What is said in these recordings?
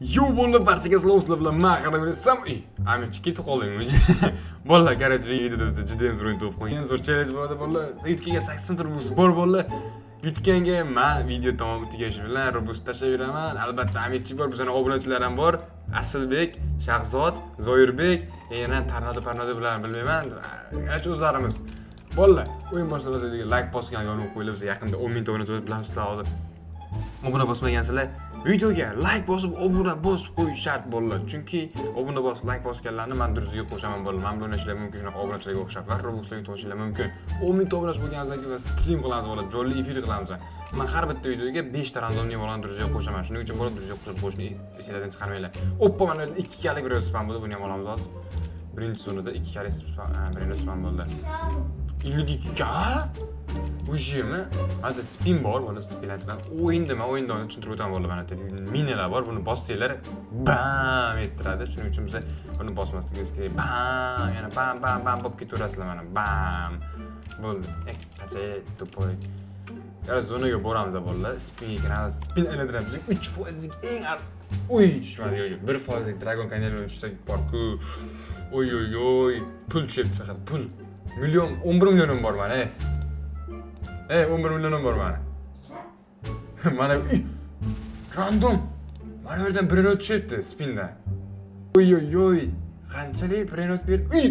Yo, bolalar, barchaga salom, sizlar bilan man qadam. Ey, Amirchi, ketib qolding. Bolalar, короче, videoda bizda juda ham zo'r o'yin to'p qo'ygan. Zo'r challenge bo'ladi, bolalar. Yutganga 80 Robux bor, bolalar. Yutganga man video tamom tugashi bilan Robux tashlab beraman. Albatta, Amirchi bor, bizning obunachilar ham bor. Asilbek, Shahzod, Zoirbek, yana Tarnoda Parnoda bilan bilmayman. Короче, o'zlarimiz. Bolalar, o'yin boshlamasa videoga like bosgan yonib qo'yinglar. Biz yaqinda 10 ming obunachi bilamizlar hozir. Obuna bosmagansizlar, videoga like bosib, obuna bosib qo'yish shart, bolalar, chunki obuna bosib, like bosganlarni man друзья ga qo'shaman, bolalar. Man bilan o'ynashlar mumkin, shunaqa obunachilarga o'xshab va Robuxlarga yutishlar mumkin. 10 mingta obunachi bo'lganimizdan keyin biz stream qilamiz, bolalar, jonli efir qilamiz. Man har bitta videoga 5 ta рандомный bolani друзья ga qo'shaman. Shuning uchun, bolalar, друзья ga qo'shib qo'yishni esinglardan chiqarmanglar. Oppa, mana bu yerda ikki kalik bir spam bo'ldi, buni ham olamiz hozir. Birinchi zonada ikki kalik birinchi spam bo'ldi. 52 ka уже mi? Hadi spin bor, mana spin aytgan. O'yinda men o'yinda uni tushuntirib o'taman, bolalar. Mana yerda minalar bor, buni bossanglar bam ettiradi. Shuning uchun biz buni bosmasligimiz kerak. Bam, yana bam bam bam bo'lib ketaverasizlar mana bam. Bo'ldi. Qancha тупой. Yana zonaga boramiz, bolalar. Spinga kiramiz, spin aylantiramiz. 3 foizlik eng Uy, tushmadi, yo'q, yo'q. 1 foizlik Dragon Canyon tushsak bor-ku. Oy oy oy, pul tushyapti faqat, pul. Million, 11 millionim bor mana, ey. Ey, 11 millionim bor mana. Mana uy, random. Mana bu yerdan bir tushyapti spinda. Oy oy oy. Qanchalik brainrot berdi? Uy!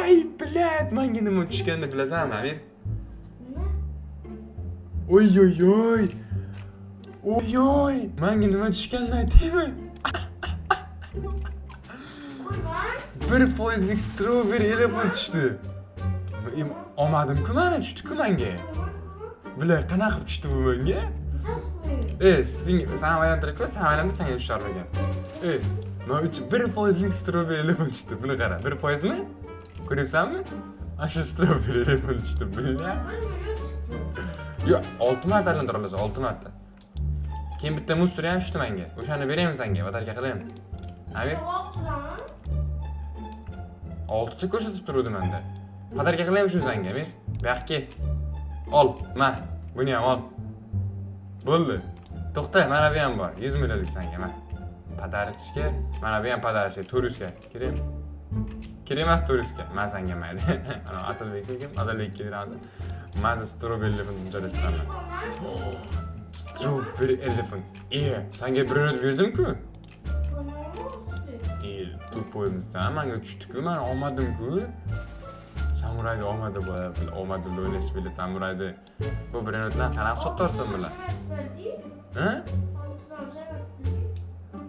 Ay, блядь, manga nima tushganini bilasanmi, Amir? Oy oy oy. Oy oy. Manga nima tushganini aytaymi? Qo'yman. 1 foizlik strawberry elephant tushdi. Olmadim-ku, mana tushdi-ku manga. Bular qanaqa qilib tushdi bu menga? E, spin san aylantirib ko'r, san aylantir, senga tusharmikan? E, mana uch 1 foizlik strawberry elephant tushdi. Buni qara, 1 foizmi? Ko'ryapsanmi? Ana shu strawberry elephant tushdi. Бля. 1 million chiqdi. Yo'q, olti marta aylantira olasan, olti marta. Keyin bitta мусор ham tushdi menga. O'shani beraymi senga? Подарка qilaymi? Amir, Oltidami? Oltita ko'rsatib turuvdi menda. Подарка qilaymi shuni senga, Amir? Bu yoqqa kel. Ol, ma. Buni ham ol. Bo'ldi. To'xta, mana bu ham bor. 100 millionlik senga, ma. Подарочка. Mana bu ham подарочка, 400 ga. Kerakmi? Kerak emas 400 ga. Ma senga mayli. Ana Asalbek kim? Asalbekka beramiz. Maza strawberry elephant joylashtiraman. Strawberry elephant. E, senga bir berdim-ku. E, тупой misan? Manga tushdi-ku, man olmadim-ku. Samurayni olmadi bola, olmadi o'ynash bilan samurayni. Bu brainrotlarni qanaqa sotyapsan bular? Ha?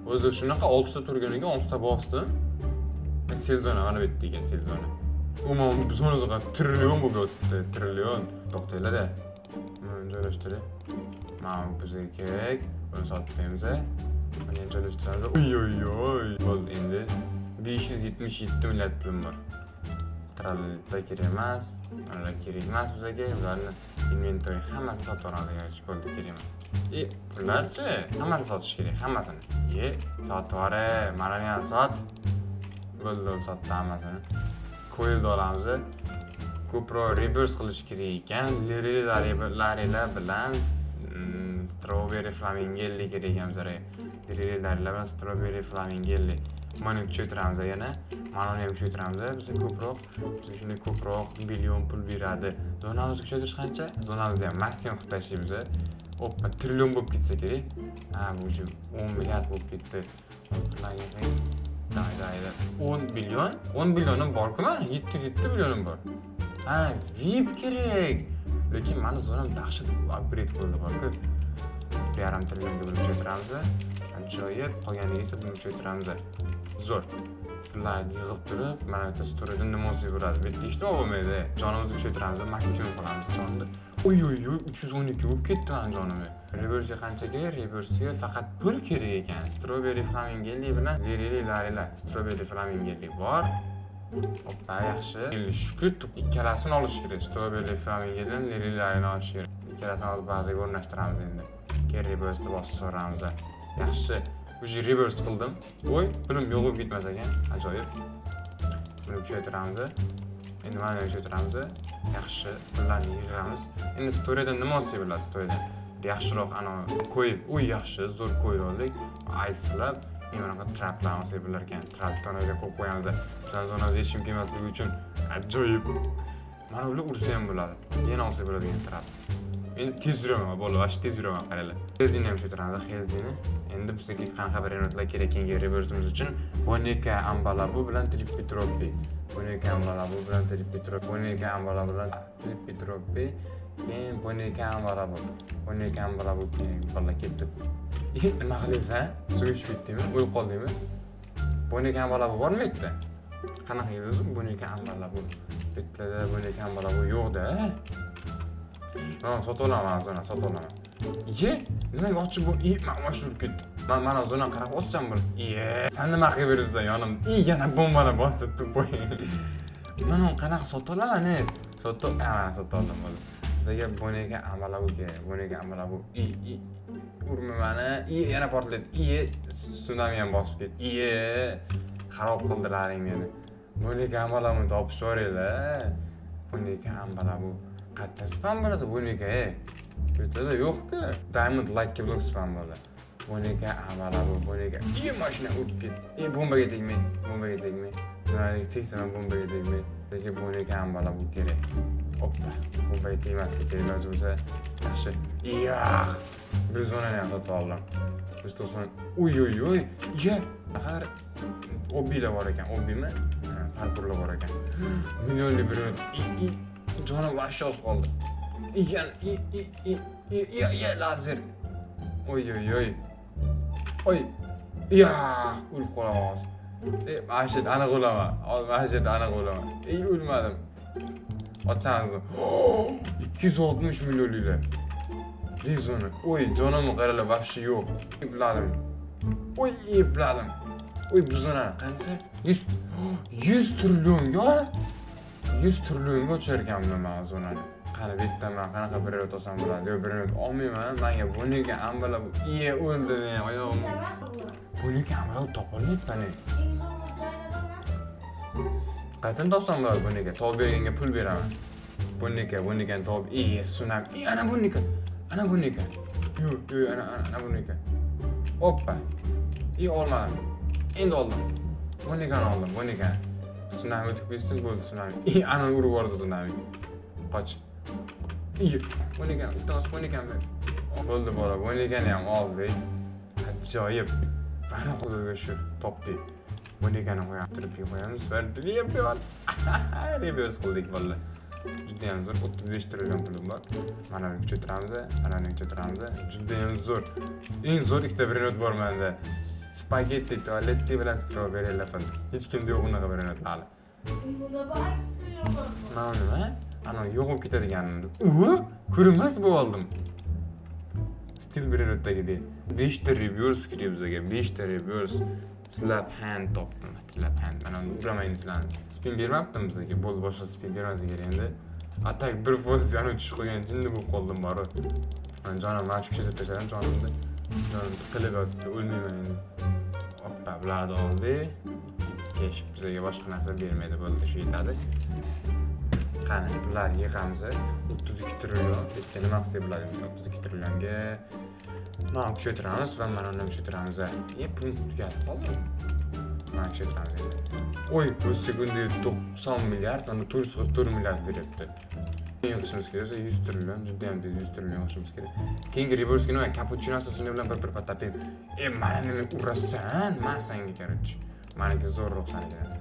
O'zi shunaqa oltita turganiga oltita bosdim. Sell zona mana bu yerda ekan, sell zona. Umuman zonasiga trillion bo'lib yotibdi, trillion. To'xtanglar-da. Buni joylashtiray. Mana bu bizga kerak. Buni sotib qo'yamiz. Buni ham joylashtiramiz. Oy oy oy. Bo'ldi endi. 577 milliard pulim bor. Tralda kerak emas. Ular kerak emas bizga. Ularni inventory hammasini sotib yuboramiz. Bo'ldi, kerak emas. E, pullarchi? Hammasini sotish kerak, hammasini. E, sotib yuboray, mana buni ham sot. Bo'ldi, sotdi hammasini. Coilni olamiz. Ko'proq rebirth qilish kerak ekan. Lirili bilan strawberry flamingelli kerak ekan bizlarga. Lirili bilan strawberry flamingelli. Mana kuchaytiramiz yana. Mana uni ham kuchaytiramiz. Bizga ko'proq, bizga shunday ko'proq billion pul beradi. Zonamizni kuchaytirish qancha? Zonamizni ham maksimum qilib tashlaymiz. Oppa, trillion bo'lib ketsa kerak. Ha, bu уже 10 milliard bo'lib ketdi. Pullarga Давай, давай, давай. 10 billion? 10 billionim bor-ku mani. 707 millionim bor. Ha, VIP kerak. Lekin mani zonam dahshat upgrade bo'ldi bor-ku. 1,5 trillionga buni kuchaytiramiz. Ajoyib, qolganiga esa buni kuchaytiramiz. Zo'r. Pullarni yig'ib turib, mana bu yerda storida nima olsak bo'ladi. Bu yerda hech nima bo'lmaydi. Jonimizni kuchaytiramiz, maksimum qilamiz jonni. Oy oy oy, 312 bo'lib ketdi mani jonim. Rebirthga qancha kerak? Rebirthga faqat pul kerak ekan. Strawberry flamingelli bilan lirili larila. Strawberry flamingelli bor. Hoppa, yaxshi. Endi shukur, ikkalasini olish kerak. Strawberry flamingeldan lirili larini olish kerak. Ikkalasini hozir bazaga o'rnashtiramiz endi. Keyin rebirthni bosib so'ramiz. Yaxshi. Уже rebirth qildim. Voy, pulim yo'q bo'lib ketmas ekan. Ajoyib. Buni kuchaytiramiz. Endi mana kuchaytiramiz. Yaxshi, pullarni yig'amiz. Endi storydan nima olsak bo'ladi storydan? Yaxshiroq ana coil. Uy, yaxshi, zo'r coil oldik. Aysilab, bunaqa traplarni olsak bo'lar ekan. Trap tonaga qo'yib qo'yamiz. Bizani zonamizga hech kim kelmasligi uchun ajoyib. Mana bular ursa ham bo'ladi. Yana olsak bo'ladigan trap. Endi tez yuraman, bolalar, вообще tez yuraman, qaranglar. Helzini ham tushiramiz, Helzini. Endi bizga qanaqa brainrotlar kerak keyingi reverse'imiz uchun? Boneka Ambalabu bilan Trippi Troppi. Boneka Ambalabu bilan Trippi Troppi. Boneka Ambalabu bilan Trippi Troppi. Keyin Boneka Ambalabu. Boneka Ambalabu kerak. Bolalar, ketdi. Nima qilyapsan? Suvga tushib ketdingmi? O'lib qoldingmi? Boneka Ambalabu bormi bu yerda? Qanaqa edi o'zi Boneka Ambalabu? Bu yerda Boneka Ambalabu yo'q-da. Ha, sotib olaman, zona sotib olaman. Iye, nimaga ochib bu? I, man mashina urib ketdi. Man mana zonani qarab otsam bo'ladi. Iye, san nima qilib yuribsan yonimda? I, yana bombani bosdi, тупой. Man uni qanaqa sotib olaman, e? Sotib, ha, mana sotib oldim, bo'ldi. Bizga Boneka Ambalabu kerak. Boneka Ambalabu. I, i, urma mani. I, yana portlaydi. Iye, tsunami ham bosib ketdi. Iye, xarob qildilaring meni. Boneka Ambalabuni topib yuboringlar. Boneka Ambalabu. Qayerda spawn bo'ladi Boneka, e? Bu yerda yo'q-ku. Diamond Lucky Block spawn bo'ladi. Boneka Ambalabu, Boneka. Iye, mashina urib ketdi. E, bombaga tegmang, bombaga tegmang. Nimaga tegsam ham bombaga tegmang. Lekin Boneka Ambalabu kerak. Oppa, bombaga tegmaslik kerak iloji bo'lsa. Yaxshi. Iyax. Bir zonani ham sotib oldim. 190. Uy, uy, uy. Iye, qanaqadir obbilar bor ekan. Obbimi? Ha, parkurlar bor ekan. Millionli bir i, i, jonim вообще oz qoldi. I, yana i, i, i, i, i, i, lazer. Oy, oy, oy. Oy. Ya, o'lib qolaman hozir. E, mana shu yerda aniq o'laman. Hozir mana shu yerda aniq o'laman. Ey, o'lmadim. Ochamiz. 260 millionliklar. Zona. Oy, jonimni qaranglar, вообще yo'q. Epladim. Oy, epladim. Oy, bu zonani qancha? 100 100 trillionga, 100 trillionga ochar ekanman man zonani. Qani, bu yerdan man qanaqa brainrot olsam bo'ladi? Yo'q, brainrot olmayman. Manga Boneka Ambalabu. Iye, o'ldim men, oyog'im. Emas bu. Boneka Ambalabu topolmayapman. Eng zo'r joylarda emas. Qayerdan topsam bo'ladi Boneka? Topib berganga pul beraman. Boneka, Bonekani topib, iye, tsunami. Iye, ana Boneka. Ana Boneka. Yo'q, yo'q, ana, ana, ana Boneka. Oppa. Iye, olmadim. Endi oldim. Bonekani oldim, Bonekani. Tsunami o'tib ketsin, bo'ldi tsunami. Iye, ana urib yubordi tsunami. Qoch. Iye, Boneka, iltimos, Bonekani ber. Bo'ldi, bola, Bonekani ham oldik. Ajoyib. Mana, Xudoga shukur, topdik. Bonekani qo'yamiz, turib qo'yamiz va reverse. Reverse qildik, bolalar. Juda ham zo'r, 35 trillion pulim bor. Mana buni kuchaytiramiz, mana buni kuchaytiramiz. Juda ham zo'r. Eng zo'r ikkita brainrot bor menda. Spagetti tualetti bilan Strawberry Elephant. Hech kimda yo'q unaqa brainrotlar hali. Bunda bu 2 trillion bor. Mana nima? Ana yo'q bo'lib ketadiganimni. U ko'rinmas bo'lib oldim. Steal brainrotdagidek. 5 ta reverse kerak bizga. 5 ta reverse. Slap hand topdim. Slap hand. Mana uni uraman sizlarni. Spin bermabdim bizga. Bo'ldi, boshqa spin bermasa kerak endi. Atak bir foiz yana tushib qo'ygan, jinni bo'lib qoldim bori. Mana jonim, mana shu kuchaytirib tashladim jonimni. Jonim tiqilib yotibdi, o'lmayman endi. Oppa, bularni oldik. 2 cash bizga boshqa narsa bermaydi, bo'ldi, shu yetadi. Qani, bularni yig'amiz. 32 trillion. Bu yerga nima qilsak bo'ladi? 32 trillionga mana kuchaytiramiz va mana uni kuchaytiramiz. E, pulim tugatib qoldi. Mana kuchaytiramiz endi. Oy, bir sekundga 90 milliard, mana 444 milliard beryapti. Yig'ishimiz kerak, 100 trillion, juda ham tez 100 trillion yig'ishimiz kerak. Keyingi reverse nima? Kapuchino asosini bilan bir bir patapim. E, mana nima urasan? Man senga, короче. Maniki zo'rroq sanikidan.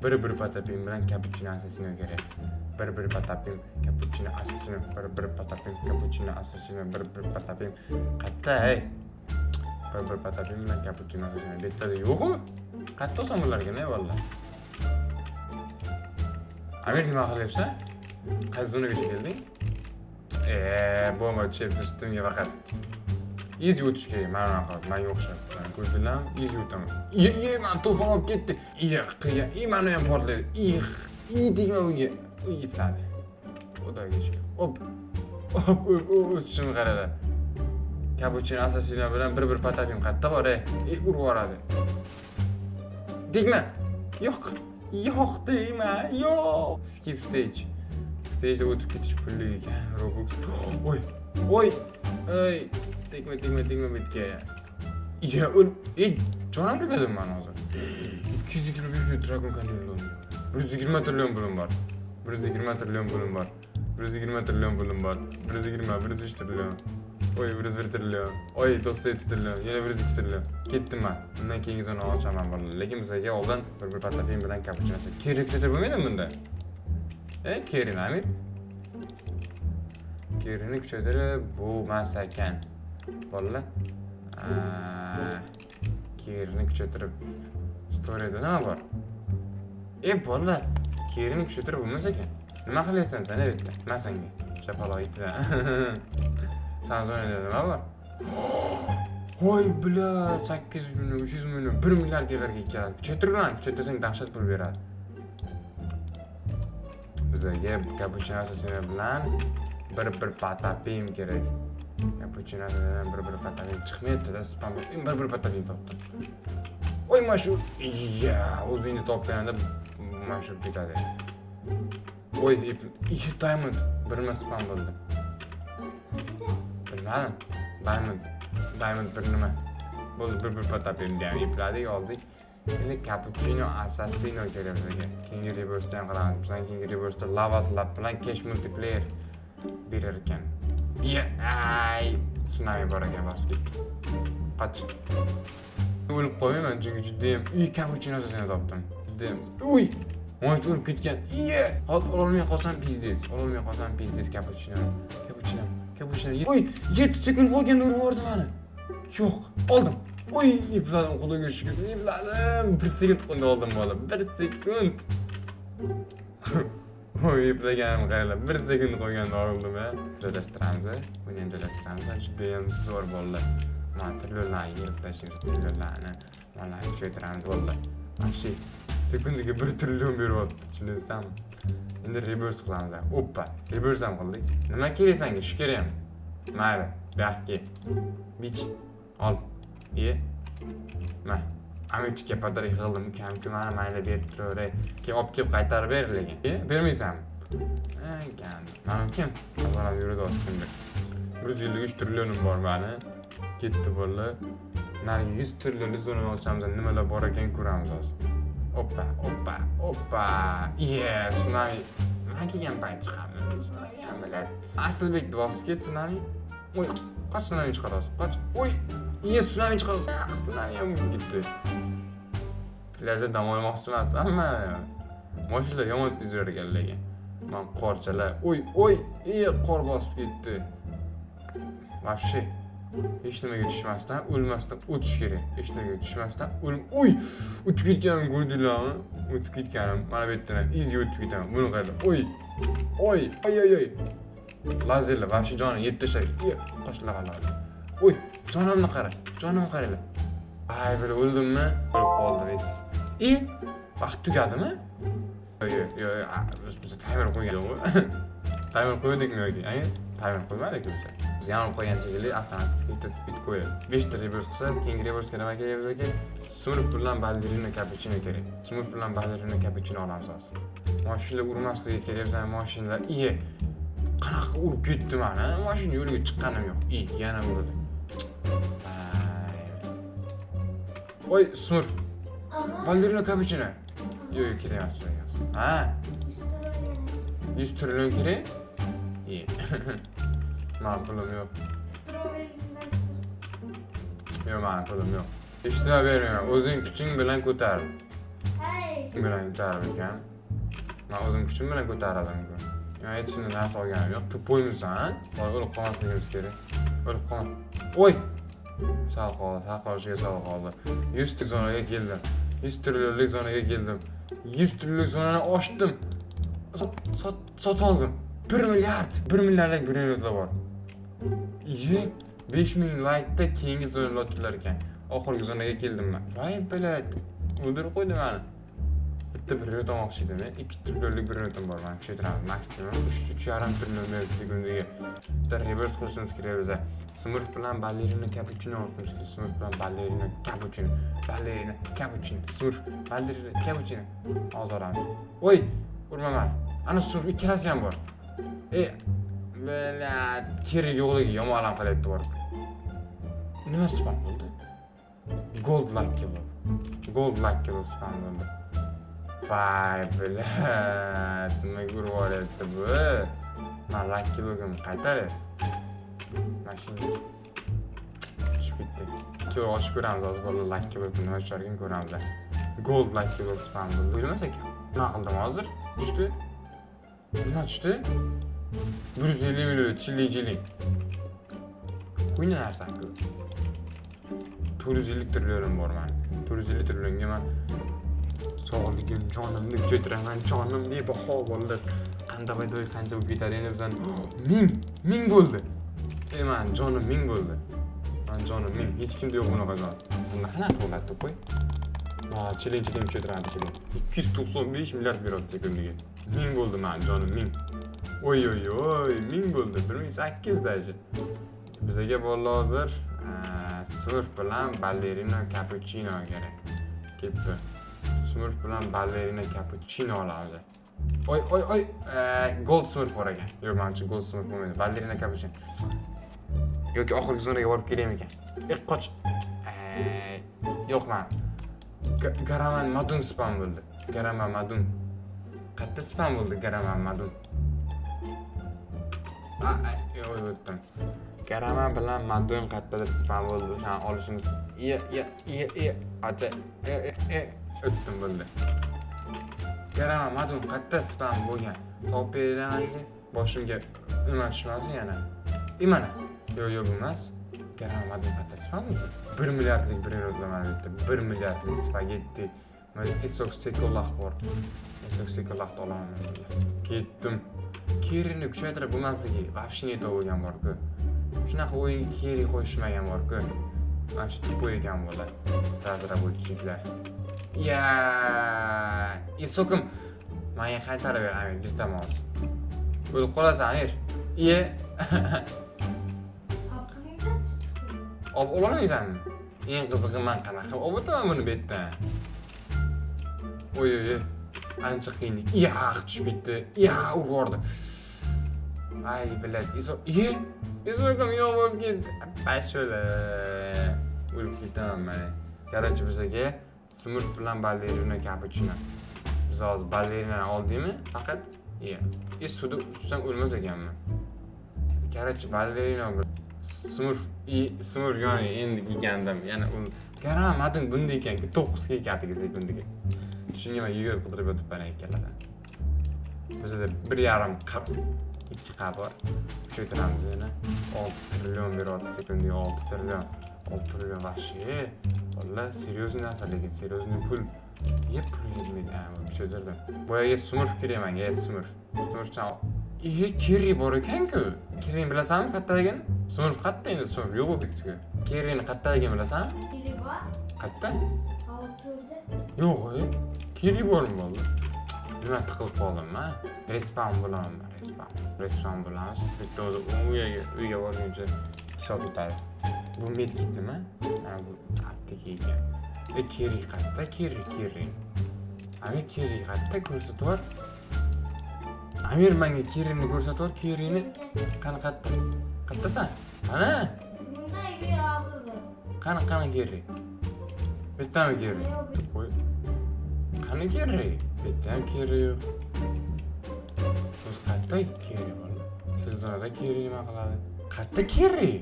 Bir bir patapim bilan Kapuchino asasino kerak. Bir bir patapim Kapuchino asasino, bir bir patapim Kapuchino asasino, bir bir patapim. Qayerda, ey? Bir bir patapim bilan Kapuchino asasino. Bu yerda yo'q-ku. Qayerda olsam bularga, ne vallah? Amir, nima qilyapsan? Qaysi zonagacha kelding? Bomba tushyapti ustimga faqat. Easy o'tish kerak, mana bunaqa qilib, manga o'xshab. Man ko'rdilar, easy o'taman. Iye, iye, mani to'fon olib ketdi. Iye, qiya, i, mani ham portladi. Ix, i, tegma unga. Uy, ipladi. Xudoga shukur. Op. Op, op, op, o'tishimni qaranglar. Kapuchino asasino bilan bir bir patapim qayerda bor, ey? E, urib yuboradi. Tegma. Yo'q. Yo'q, tegma. Yo'q. Skip stage. Stageda o'tib ketish pulli ekan. Robux. Oy. Oy. Ey, tegma, tegma, tegma bu yerga. Ya, o'l, ey, jonim tugadim man hozir. 225 Dragon Canyon. 120 trillion pulim bor. 120 trillion pulim bor. 120 trillion pulim bor. 120, 103 trillion. Oy, 101 trillion. Oy, 97 trillion. Yana 102 trillion. Ketdim man. Bundan keyingi zonani ochaman, bolalar. Lekin bizlarga oldin bir bir patapim bilan kapuchino kerak kuchaytirib bo'lmaydimi bunda? E, kerin, Amir. Kerini kuchaytirib bo'lmas ekan. Bolalar. Kerini kuchaytirib storyda nima bor? E, bolalar, kerini kuchaytirib bo'lmas ekan. Nima qilyapsan sen bu yerda? Nima senga? Shapaloq yetdi. San zonada nima bor? Voy, бля, 800 million, 300 million, 1 milliard yig'arga keladi. Kuchaytirgan, kuchaytirsang dahshat pul beradi. Bizlarga kapuchino asosini bilan bir bir patapim kerak. Kapuchino bilan bir bir patapim chiqmayapti-da, spam. Bir bir patapim topdim. Oy, mana shu, ya, o'zingni topganida mana shu ketadi. Oy, ikki diamond, bir nima spam bo'ldi. Bilmadim. Diamond. Diamond bir nima. Bo'ldi, bir bir patapimni ham epladik, oldik. Endi kapuchino assassino kerak bizga. Keyingi reverse'da ham qilamiz. Bizdan keyingi reverse'da lava slab bilan cash multiplayer berar ekan. Ya, ay, tsunami bor ekan, bosib ketdi. Qoch. O'lib qo'ymayman, chunki judayam uy kapuchino assassino topdim. Judayam. Uy! Mana shu o'lib ketgan. Iye! Hozir ololmay qolsam пиздец. Ololmay qolsam пиздец kapuchino. Kapuchino. Kapuchino. Uy, 7 sekund qolganda urib yubordi mani. Yo'q, oldim. Uy, epladim, xudoga shukr. Epladim. 1 sekund qoldi, oldim bola. 1 sekund. Oy, eplaganim qaranglar. 1 sekund qolganda oldim, ha. Joylashtiramiz, buni ham joylashtiramiz. Judayam zo'r bo'ldi. Mana trillionlarni yig'ib tashlaymiz, trillionlarni. Mana kuchaytiramiz bo'ldi. Mana shu sekundiga 1 trillion beryapti, tushunyapsanmi? Endi reverse qilamiz. Oppa, reverse ham qildik. Nima kerak senga? Shu kerakmi? Mayli, bu yoqqa kel. Bich, ol. Ye. Ma. Amichga подарок qildim, ukam-ku mana mayli berib turaveray. Keyin olib kelib qaytarib ber lekin. E, bermaysanmi? Ekan. Mana kim? Hozir yuradi hozir kimdir. 153 trillionim bor mani. Ketdi bolalar. Narigi 100 trillionlik zonani ochamiz, nimalar bor ekan ko'ramiz hozir. Oppa, oppa, oppa. Ye, tsunami. Nima kelgan payt chiqadi? Tsunami ham biladi. Aslbek bosib ket tsunami. Oy, qoch, tsunami chiqadi hozir. Qoch. Oy, ye, tsunami chiqadi. Ah, tsunami ham ketdi. Plyajda dam olmoqchi emasman. Mashina yomon tez yurar ekan lekin. Man qorchalar. Oy, oy, e, qor bosib ketdi. Вообще hech nimaga tushmasdan, o'lmasdan o'tish kerak. Hech nimaga tushmasdan o'lim. Uy! O'tib ketganimni ko'rdinglarmi? O'tib ketganim. Mana bu yerdan ham easy o'tib ketaman. Buni qaranglar. Oy! Oy! Oy oy oy. Lazerlar вообще jonini yeb tashladi. Qochlar. Oy, jonimni qara. Jonimni qaranglar. Ay, bir o'ldimmi? O'lib qoldim, esiz. E, vaqt tugadimi? Yo'q, yo'q, yo'q, biz taymer qo'ygan yo'q. Taymer qo'ydikmi yoki? Ay, taymer qo'ymadik biz. Biz yonib qolgan shekilli avtomatik bitta speed qo'yadi. 5 ta reverse qilsa, keyingi reverse nima kerak bizga? Smurf bilan ballerina kapuchino kerak. Smurf bilan ballerina kapuchino olamiz hozir. Mashinalar urmasligi kerak bizani mashinalar. Iye, qanaqa urib ketdi mani? Mashina yo'liga chiqqanim yo'q. I, yana urdi. Ay. Oy, Smurf. Aha. Ballerina kapuchino. Yo'q, yo'q, kerak emas, kerak emas. Ha, 100 trillion. 100 trillion kerak? Iye. Mani pulim yo'q. Strawberry. Yo'q, mani pulim yo'q. Hech nima bermayman. O'zing kuching bilan ko'tar. Hey. Bilan ko'tarib ekan. Men o'zim kuchim bilan ko'tardim. Men hech shunday narsa olganim yo'q. Тупой misan? Voy, o'lib qolmasligimiz kerak. O'lib qolma. Oy! Sal qoldi, sal qolishiga sal qoldi. 100 ta zonaga keldim. 100 trillionlik zonaga keldim. 100 trillion zonani ochdim. Sotib oldim. 1 milliard. 1 milliardlik breyinrotlar bor. Iye, 5000 laykda keyingi zonalar ochilar ekan. Oxirgi zonaga keldim men. Voy, блядь. O'ldirib qo'ydi meni. Bitta bir olmoqchi edim. 2 trillionlik bir bor mani kuchaytiramiz. Maksimum 3 3,5 trillion berdi sekundiga. Bitta reverse qilishimiz kerak biza. Smurf bilan ballerina kapuchino olishimiz kerak. Smurf bilan ballerina kapuchino, ballerina kapuchino, smurf, ballerina kapuchino. Hozir olamiz. Oy, urma mani. Ana smurf ikkalasi ham bor. E, Блядь, Kerry yo'qligi yomon alam qilyapti borib. Nima spawn bo'ldi? Gold Lucky Block. Gold Lucky Block spawn bo'ldi. Voy, блядь, nimaga urib yuboryapti bu? Man Lucky Block'imni qaytaray. Mashina tushib ketdi. Ikki ochib ko'ramiz hozir, bolalar, Lucky Blockni nima tusharkan ko'ramiz. Gold Lucky Block spawn bo'ldi. O'ylamas ekan. Nima qildim hozir? Tushdi. Nima tushdi? 150 million, chilling, chilling. Хуйня narsa-ku. 450 trillionim bor mani. 450 trillionga man sog'ligim, jonimni kuchaytiraman, jonim bebaho, bolalar. Qanday paydo, qancha bo'lib ketadi endi bizani? Ming, ming bo'ldi. Ey, man jonim ming bo'ldi. Man jonim ming, hech kimda yo'q bunaqa jon. Bunda qanaqa bo'ladi, to'pay? Ha, chilling, chilling kuchaytiradi, chilling. 295 milliard beradi sekundiga. Ming bo'ldi man jonim, ming. Oy oy oy, ming bo'ldi. 1008 даже. Bizaga, bolalar, hozir Smurf bilan Ballerina Cappuccino kerak. Ketdi. Smurf bilan Ballerina Cappuccino olamiz. Oy oy oy, Gold Smurf bor ekan. Yo'q, manimcha Gold Smurf bo'lmaydi. Ballerina Cappuccino. Yoki oxirgi zonaga borib kelaymikan? E, qoch. Yo'q, man. Garaman Madun spawn bo'ldi. Garaman Madun. Qayerda spawn bo'ldi Garaman Madun? Yo'q, o'tdim. Garama bilan Madun qayerdadir spawn bo'ldi. O'shani olishimiz. Iya, iya, iya, iya. Ata, e, e, e. O'tdim, bo'ldi. Garama Madun qayerda spawn bo'lgan? Topib beringlar menga. Boshimga nima tushmasin yana. E, mana. Yo'q, yo'q, bu emas. Garama Madun qayerda spawn bo'ldi? 1 milliardlik brainrotlar mana bu yerda. 1 milliardlik spagetti. Mana Esok Sekollah bor. Esok Sekollahni olaman men, bo'ldi. Ketdim. Kerrini kuchaytirib bo'lmasligi вообще не то bo'lgan bor-ku. Shunaqa o'yinga Kerry qo'yishmagan bor-ku. Mana shu тупой ekan bular. Разработчик lar. Ya, Isokim menga qaytarib ber, Amir, yirtaman hozir. O'lib qolasan, Amir. Iye. Hakkında tuttum. Olib ololmaysanmi? Eng qizig'i, man qanaqa qilib olib o'taman buni bu yerdan? Oy oy oy. Ancha qiyin. Yax, tushib ketdi. Ya, urib yubordi. Ay, блядь, Iso, iye. Isokim yo'q bo'lib ketdi. Пошёл. O'lib ketaman mana. Короче, bizaga Smurf bilan Ballerina Cappuccino. Biz hozir balerinani oldikmi? Faqat iya. E, suvda tushsam o'lmas ekanman. Короче, ballerina bilan Smurf, i Smurf yoniga endi kelgandim. Yana u garamadim bunday ekanki, 9 ga ketdi sekundiga. Shunga man yugurib qidirib yotibman ikkalasini. Bizda 1,5 qap, 2 qap bor. Kuchaytiramiz yana. 6 trillion beryapti sekundiga, 6 trillion. 6 trillion вообще. Bolalar, серьезный narsa, lekin серьезный pul. Ye, pul yetmaydi. Ha, kuchaytirdim. Boyaga Smurf kerak menga, Smurf. Smurfchan. Iye, Kerry bor ekan-ku. Kerryni bilasanmi qayerdaligini? Smurf qayerda endi? Smurf yo'q bo'lib ketdi-ku. Kerryni qayerdaligini bilasanmi? Biri var. Qayerda? Altında. Yo'q, e. Kerry bormi, bo'ldi? Nima, tiqilib qoldim man? Respawn bo'laman man, respawn. Respawn bo'lamiz. Bitta o'zi uyga uyga borguncha 2 soat o'tadi. Bu medkit nima? Ha, bu apteka ekan. E, Kerry qayerda? Kerry, Kerry. Amir, Kerry qayerda? Ko'rsatib yubor. Amir, menga Kerryni ko'rsatib yubor, Kerryni. Qani, qayerda? Qayerdasan? Qani? Bunda bir ağırdı. Qani, qani Kerry? Bittami Kerry? Qo'y. Qani Kerry? Bitta ham Kerry yo'q. O'zi qayerda Kerry, bola? Sezonada Kerry nima qiladi? Qayerda Kerry?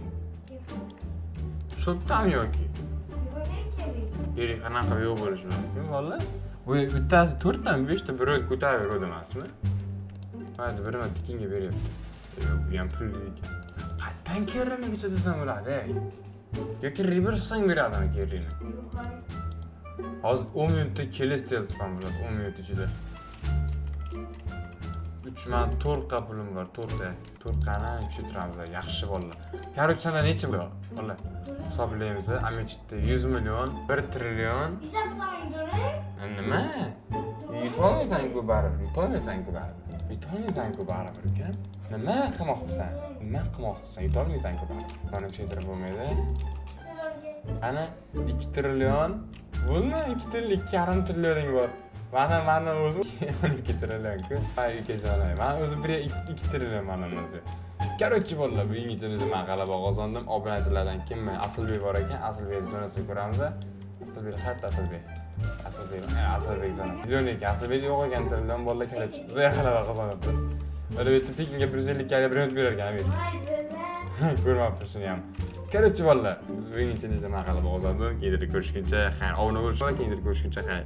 Shopdami yoki? Yok Kerry. Kerry qanaqa yo'q bo'lishi mumkin, bola? Bu bittasi to'rttami, beshta birov ko'tarib yuradi emasmi? Mayli, bir marta tekinga beryapti. Yo'q, bu ham pulli ekan. Qayerdan Kerryni ko'rsatasan bo'ladi, ey? Yoki reverse beradimi Kerryni? Yok, hayır. Hozir 10 minutda Celestial spawn bo'ladi, 10 minut ichida. 3 man to'rtqa pulim bor, to'rtta. To'rtqani kuchaytiramiz, yaxshi, bolalar. Короче, senda necha bor? Bolalar, hisoblaymiz. Ametda 100 million, 1 trillion. Hesaptan göre Nima? Yutolmaysan-ku baribir, yutolmaysan-ku baribir. Yutolmaysan-ku baribir, ukam. Nima qilmoqchisan? Nima qilmoqchisan? Yutolmaysan-ku baribir. Mana, kuchaytirib bo'lmaydi. Ana 2 trillion. Bo'lma, 2 trillion, 2,5 trillioning bor. Mana o'zi 12 trillion-ku. Ay, ukajon, ay. Mana o'zi 1 2 trillion mana o'zi. Короче, bolalar, bugungi challenjda men g'alaba qozondim. Obunachilardan kimmi Asilbek bor ekan, Asilbek zonasini ko'ramiz. Asilbek qayerda, Asilbek? Asilbek, Asilbek zona. Yo'q ekan, Asilbek yo'q ekan, trillion bolalar, короче, biz g'alaba qozonyapmiz. Mana bu yerda tekinga 150 ga brend berar ekan, bu Voy billa. Ko'rmabmiz shuni ham. Короче, bolalar, biz bugungi challenjda men g'alaba qozondim. Keyingi ko'rishguncha xayr. Obuna bo'lishlar, keyingi ko'rishguncha xayr.